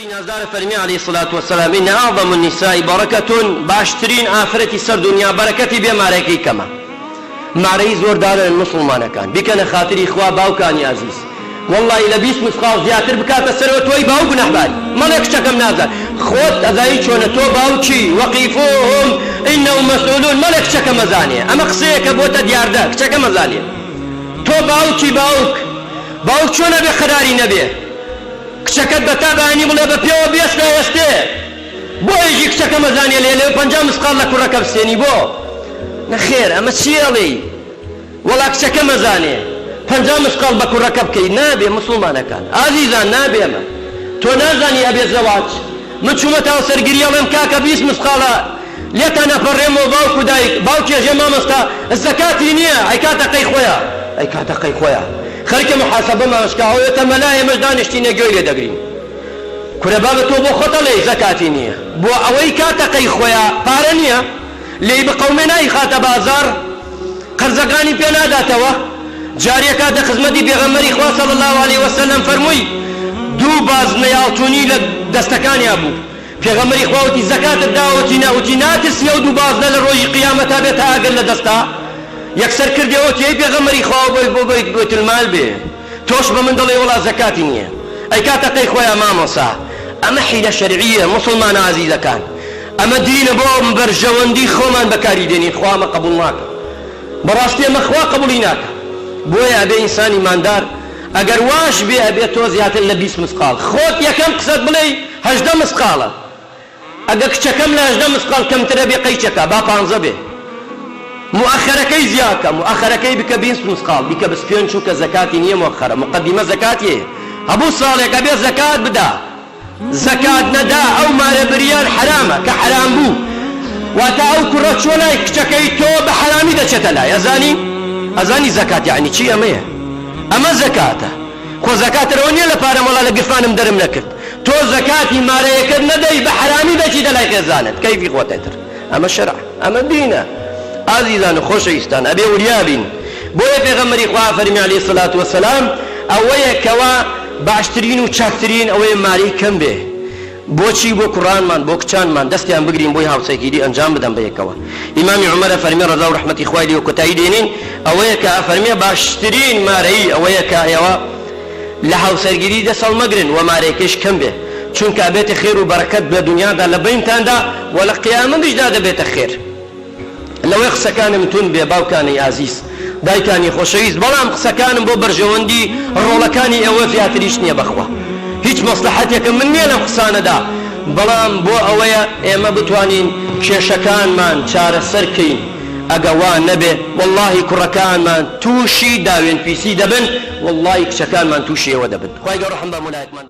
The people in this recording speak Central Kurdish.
پێغەمبەری نازدار فەرمی علیە الصلوة والسلام ان اعظم النساء برکة باشترین ئافرەتی سەر دونیا بەرەکەتی بێ مارەکەی کەمە مارەی زۆر دانەن موسڵمانەکان بیکەنە خاتری خوا باوکانی ئازیز وەڵڵاهی لە 20 مسقاڵ زیاتر بکاتە سەرەوە تۆی باوک گوناحباری مەڵێ کچەکەم نازان خۆت ئەزانی چۆنە تۆ باوکی وقیفوهم انهم مسئولون مەڵێ کچەکەم ئەزانێ ئەمە قسەیەکە بۆتە دیاردە کچەکەم ئەزانێ تۆ باوکی باوک باوک چۆن ئەبێ قەراری نەبێ کچەکەت بە تا بەیانی بڵێ بە پێوە بێستە ئێستێ بۆ ئێژی کچەکەم ئەزانێ لێ لێ 50 مسقاڵ لە کوڕەکە بسێنی بۆ نەخێر ئەمە چی ئەڵێی وەڵا کچەکەم ئەزانێ 50 مسقاڵ بە کوڕەکە بکەی نابێ مسوڵمانەکان ئازیزان نابێ ئەمە تۆ نازانی ئەبێ زەواج من چوومەتە هاوسەرگیری ئەڵێم کاکە 20 مسقاڵە لێتان ئەپەڕێمەوە باوک و دایک باوکی ئەژێ مامۆستا زەکاتی نیە ئەیکاتە قەی خۆیا ئەیکاتە قەی خۆیا خەریکە محاسەبەمان شکا ئەوێتە مەلا ئێمەش دانیشتینە گوێی لێ دەگرین کورە بابە تۆ بۆ خۆت ئەڵێی زەکاتی نیە بۆ ئەوەی کاتە قەی خۆیا پارە نیە لێی بقەومێ نایخاتە بازاڕ قەرزەکانی پێ ناداتەوە جاریە کاتە خزمەتی پێغەمبەری خوا صلی اللە علیه وسلم فەرمووی دوو بازنەی ئاڵتونی لە دەستەکانیا بوو پێغەمبەری خوا وتی زەکاتت داوە وتی نا وتی ناترسی ئەو دوو بازنە لە ڕۆژی قیامەتا بێتە ئاگر لە دەستا یەکسەر کردیەوە وتی ئەی پێغەمبەری خوا بۆی بۆ بەیت المال بێ تۆش بە من دەڵێی وەڵا زەکاتی نییە ئەیکاتە قەی خۆیا مامۆسا ئەمە حیلە شەرعیە موسڵمانە ئازیزەکان ئەمە دینە بۆ بەرژەوەندی خۆمان بەکاری دێنین خوا ئەمە قبوڵ ناکا بەڕاستی ئەمە خوا قبوڵی ناکا بۆیە ئەبێ ئینسانی ماندار ئەگەر واش بێ ئەبێ تۆ زیاتر لە 20 مسقاڵ خۆت یەکەم قسەت بڵێی 18 مسقاڵە ئەگە کچەکەم لە 18 مسقاڵ کەمترە بێ قەیچەکە با پانزە بێ موئەخەرەکەی زیاکە موئەخەرەکەی بکە 20 مسقاڵ بیکە بس پێنج چونکە زەکاتی نییە موئەخەرە موقەدیمە زەکاتی هەیە هەبوو ساڵێک ئەبێ زەکات بدا زەکات نەدا ئەو مارە بریان حەرامە کە حەرام بوو واتە ئەو کوڕە چوە لای کچەکەی تۆ بە حەرامی دەچێتە لای ئەزانی ئەزانی زەکات یەعنی چی ئەمەیە ئەمە زەکاتە خۆ زەکات ئەوە نییە لە پارەم وەڵا لە گرفانم دەرم نەکرد تۆ زەکاتی مارەیەکەت نەدەی بە حەرامی دەچیتە لای خێزانت کەیفی خۆتە تر ئەمە شەرع ئەمە دینە ئازیزان و خۆشەویستان ئەبێ وریا بین بۆیە پێغەمبەری خوا فەرمی علیە الصلوة والسلام ئەوەیە کەوا باشترین و چاکترین ئەوەیە مارەی کەم بێ بۆچی بۆ کوڕانمان بۆ کچانمان دەستیان بگرین بۆی هاوسەرگیری ئەنجام بدەن بەیەکەوە ئیمامی عومەر ئەفەرمێ ڕەزا و ڕەحمەتی خوای لێ و کۆتایی دێنین ئەوەیە کە ئەفەرمێ باشترین مارەیی ئەوەیە کە ئێوە لە هاوسەرگیری دەست هەڵمەگرن وە مارەیەکەیش کەم بێ چونکە ئەبێتە خێر و بەرەکەت لە دونیادا لە بەینتاندا وە لە قیامەتیشدا دەبێتە خێر لەوەی قسەکانم توند بێ باوکانی ئازیز دایکانی خۆشەویست بەڵام قسەکانم بۆ بەرژەوەندی ڕۆڵەکانی ئێوە زیاتریش نییە بەخوا هیچ مەسلەحەتێکم من نییە لەم قسانەدا بەڵام بۆ ئەوەیە ئێمە بتوانین کێشەکانمان چارەسەر کەین ئەگە وا نەبێ وەڵاهی کوڕەکانمان تووشی داوێن پیسی دەبن وەڵاهی کچەکانمان تووشی ئێوە دەبن خوای گەورە ڕەحم بە هەموو لایەکمان.